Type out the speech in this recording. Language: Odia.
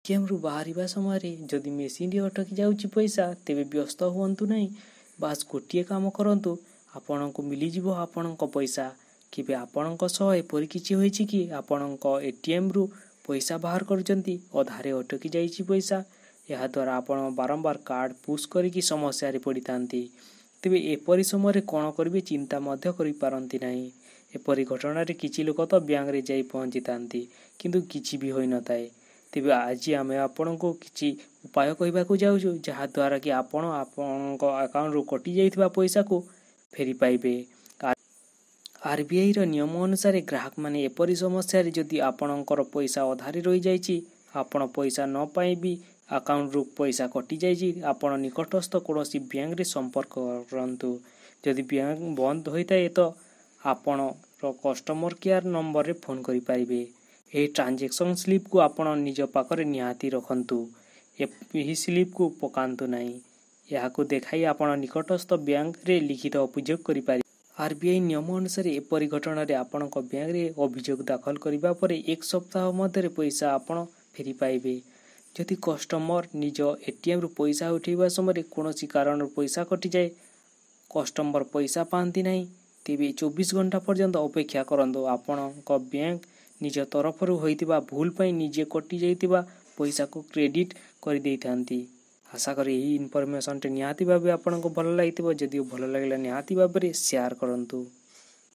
ଏଟିଏମ୍ରୁ ବାହାରିବା ସମୟରେ ଯଦି ମେସିନ୍ରେ ଅଟକି ଯାଉଛି ପଇସା, ତେବେ ବ୍ୟସ୍ତ ହୁଅନ୍ତୁ ନାହିଁ। ବାସ୍ ଗୋଟିଏ କାମ କରନ୍ତୁ, ଆପଣଙ୍କୁ ମିଳିଯିବ ଆପଣଙ୍କ ପଇସା। କେବେ ଆପଣଙ୍କ ସହ ଏପରି କିଛି ହୋଇଛି କି, ଆପଣଙ୍କ ଏଟିଏମ୍ରୁ ପଇସା ବାହାର କରୁଛନ୍ତି, ଅଧାରେ ଅଟକି ଯାଇଛି ପଇସା? ଏହାଦ୍ୱାରା ଆପଣ ବାରମ୍ବାର କାର୍ଡ଼ ପୁଶ୍ କରିକି ସମସ୍ୟାରେ ପଡ଼ିଥାନ୍ତି। ତେବେ ଏପରି ସମୟରେ କ'ଣ କରିବେ ଚିନ୍ତା ମଧ୍ୟ କରିପାରନ୍ତି ନାହିଁ। ଏପରି ଘଟଣାରେ କିଛି ଲୋକ ତ ବ୍ୟାଙ୍କରେ ଯାଇ ପହଞ୍ଚିଥାନ୍ତି, କିନ୍ତୁ କିଛି ବି ହୋଇନଥାଏ। ତେବେ ଆଜି ଆମେ ଆପଣଙ୍କୁ କିଛି ଉପାୟ କହିବାକୁ ଯାଉଛୁ, ଯାହାଦ୍ୱାରା କି ଆପଣ ଆପଣଙ୍କ ଆକାଉଣ୍ଟରୁ କଟିଯାଇଥିବା ପଇସାକୁ ଫେରି ପାଇବେ। ଆର୍ବିଆଇର ନିୟମ ଅନୁସାରେ ଗ୍ରାହକମାନେ ଏପରି ସମସ୍ୟାରେ ଯଦି ଆପଣଙ୍କର ପଇସା ଅଧାରେ ରହିଯାଇଛି, ଆପଣ ପଇସା ନ ପାଇ ବି ଆକାଉଣ୍ଟରୁ ପଇସା କଟିଯାଇଛି, ଆପଣ ନିକଟସ୍ଥ କୌଣସି ବ୍ୟାଙ୍କରେ ସମ୍ପର୍କ କରନ୍ତୁ। ଯଦି ବ୍ୟାଙ୍କ ବନ୍ଦ ହୋଇଥାଏ ତ ଆପଣର କଷ୍ଟମର କେୟାର ନମ୍ବରରେ ଫୋନ୍ କରିପାରିବେ। ଏହି ଟ୍ରାଞ୍ଜାକ୍ସନ୍ ସ୍ଲିପ୍କୁ ଆପଣ ନିଜ ପାଖରେ ନିହାତି ରଖନ୍ତୁ, ଏହି ସ୍ଲିପ୍କୁ ପକାନ୍ତୁ ନାହିଁ। ଏହାକୁ ଦେଖାଇ ଆପଣ ନିକଟସ୍ଥ ବ୍ୟାଙ୍କରେ ଲିଖିତ ଅଭିଯୋଗ କରିପାରିବେ। ଆର୍ ବି I ନିୟମ ଅନୁସାରେ ଏପରି ଘଟଣାରେ ଆପଣଙ୍କ ବ୍ୟାଙ୍କରେ ଅଭିଯୋଗ ଦାଖଲ କରିବା ପରେ ଏକ ସପ୍ତାହ ମଧ୍ୟରେ ପଇସା ଆପଣ ଫେରି ପାଇବେ। ଯଦି କଷ୍ଟମର ନିଜ ଏଟିଏମ୍ରୁ ପଇସା ଉଠାଇବା ସମୟରେ କୌଣସି କାରଣରୁ ପଇସା କଟିଯାଏ, କଷ୍ଟମର ପଇସା ପାଆନ୍ତି ନାହିଁ, ତେବେ 24 ଘଣ୍ଟା ପର୍ଯ୍ୟନ୍ତ ଅପେକ୍ଷା କରନ୍ତୁ। ଆପଣଙ୍କ ବ୍ୟାଙ୍କ ନିଜ ତରଫରୁ ହୋଇଥିବା ଭୁଲ ପାଇଁ ନିଜେ କଟିଯାଇଥିବା ପଇସାକୁ କ୍ରେଡ଼ିଟ୍ କରିଦେଇଥାନ୍ତି। ଆଶା କରେ ଏହି ଇନଫର୍ମେସନ୍ଟି ନିହାତି ଭାବେ ଆପଣଙ୍କୁ ଭଲ ଲାଗିଥିବ। ଯଦିଓ ଭଲ ଲାଗିଲା, ନିହାତି ଭାବରେ ସେୟାର କରନ୍ତୁ।